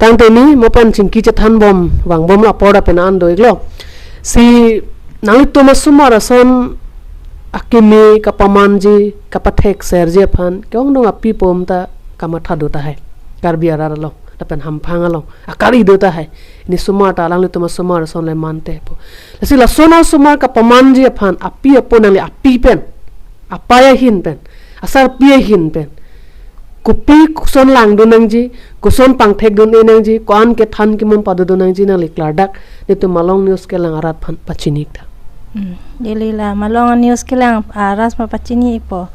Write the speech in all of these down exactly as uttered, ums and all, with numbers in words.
Tangte ne mo pen chingki chethan bom, vang bom apor pen an do-iklo. Si nanglitum asomar ason akimi kapamanji, kapathekserji aphan ke-ongdung api pom ta kamatha do tahai. Karbi arat along, lapen hamphang along akari do tahai. Ne osomar ta, alanglitum asomar ason le mante po. Lasi lason asomar kapamanji aphan api apo nangli api pen, apei ahin pen, asarpi ahin pen, kopi koson langdun nangji, koson pangthekdun-e nangji, ko-an kethan kemum padodun nangji, nangli klardak netum Malong News kelang arat aphan pachini-ik tha. Hmm. Neli la Malong News kelang arat aphan pachini-ikpo.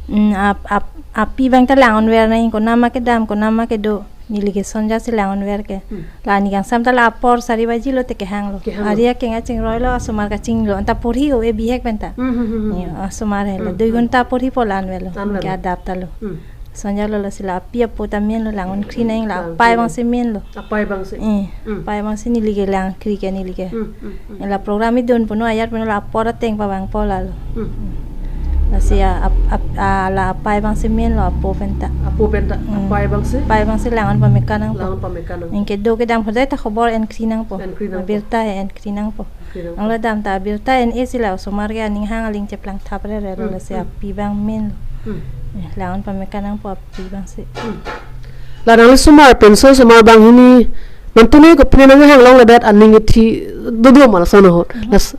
Hmm, ap, ap, api abang ta lang-unver nang, konat ma kedam, konat ma kedo, neli ke Sonja si lang-unver ke. Hmm. La neli kangsam ta la apor sari baji lote kehanglo. Kehanglo. Ari akeng kachingroi lo, asomar kachinglo, anta porhi o e bihek pen ta. Hmm, hmm, hmm, hmm. Ni asomar helo. Hmm, dui hmm. Ghonta porhipo la-unverlo. La-unverlo. Ke adap ta lo. Hmm. Sonja lo, lasi la api apo ta menlo, lang-unkri nang, la lang-unkri apei nang. Abangsi menlo. Apei abangsi. Eh, hmm. Apei abangsi neli ke lang-unkri ke neli ke. Hmm, hmm, hmm. La program idun puno ayat puno la apor ateng pavangpo lalo. Hmm. Lasi a, ap, ap, a, la apei abangsi menlo, apo pen ta. Apo pen ta, hmm. Apei abangsi? Apei abangsi lang-un pame-ik nangpo. Lang-un pame-ik nangpo. Anke do kedam khodai ta khobor enkri nangpo. Enkri nangpo. Birta he enkri nangpo. Kri nangpo. Nanglo dam ta birta en-e si la osomar ke aning hang aling cheplang thap rere lo. Hmm, lasi hmm. Api abang menlo. Hmm. Eh, lang-un pame-ik nangpo api abangsi. Hmm. La nangli osomar penso osomar banghini, non tumi kopine nanghang longledet aning ithi dodo ma lason ahut. Hmm. Las-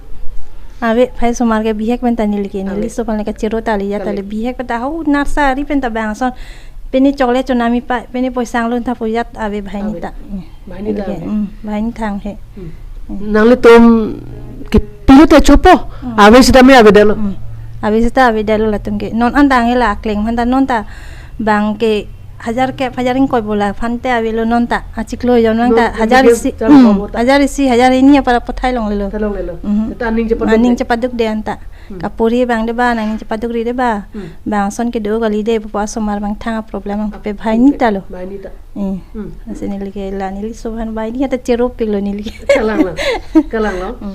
Ave, phai osomar ke bihek pen ta neli ke, neli Ave. Osomar le kachero ta le ya ta le Kali. Bihek pen ta ho nursery pen ta bang ason. Pini chocolate chonam-ik pa, pini poisa nglun ta pu ajat ave banghini Ave. Ta. Hmm. Banghini ta Neli ke, ave. Hmm, banghini thang he. Hmm. Hmm. Nanglitum kipi lote chopo. Hmm. Ave seta me avedetlo. Hmm. Ave seta avedetlo latum ke. Non anta nge la akleng aphan ta non ta bang ke hajar ke, hajar ingkoi bola aphan te avelo non ta. Achiklo jon vang ta Non hajar isi, chalo hmm, bobo ta. Hajar isi, hajar hini apar apot thai longlelo. Thai longlelo. Mhm. Seta aning chepaduk Aning de. Chepaduk de anta. Hmm. Kaporhi abang de ba, nangning chepadukri de ba. Hmm. Bang ason kedo kali de, pupo asomar abang thang a-problem abang Ap-, pupe banghini ta lo. Banghini ta. Eh. Hmm. Lasi neli ke la neli osomar banghini ta chero piklo neli ke. Kalang lo. Kalang lo. Hmm.